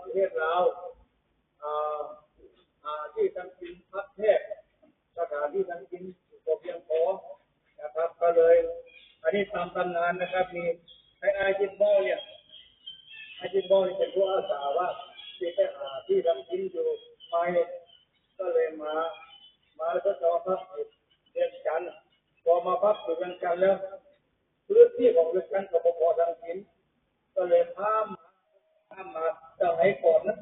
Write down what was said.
ປະເທດລາວ ອ່າ ຫາທີ່ຕັ້ງກິນພັກແທກ ສະຖານທີ່ຕັ້ງກິນບໍ່ພຽງພໍນະຄັບ ກໍເລີຍ ອັນນີ້ຕາມຕຳນານນະຄັບ ມີໃຫ້ອ້າຍຈິດເວົ້ານີ້ ອ້າຍຈິດເວົ້ານີ້ເປັນຜູ້ອາສາວ່າຊິໄປຫາທີ່ຕັ້ງກິນຢູ່ໃໝ່ ກໍເລີຍມາ ມາທົດລອງພັກຢູ່ວຽງຈັນ ພໍມາພັກຢູ່ວຽງຈັນແລ້ວ ພື້ນທີ່ຂອງວຽງຈັນກໍບໍ່ພໍຕັ້ງກິນ ກໍເລີຍຂ້າມ ຂ້າມມາຈາກໄຮກອນນະ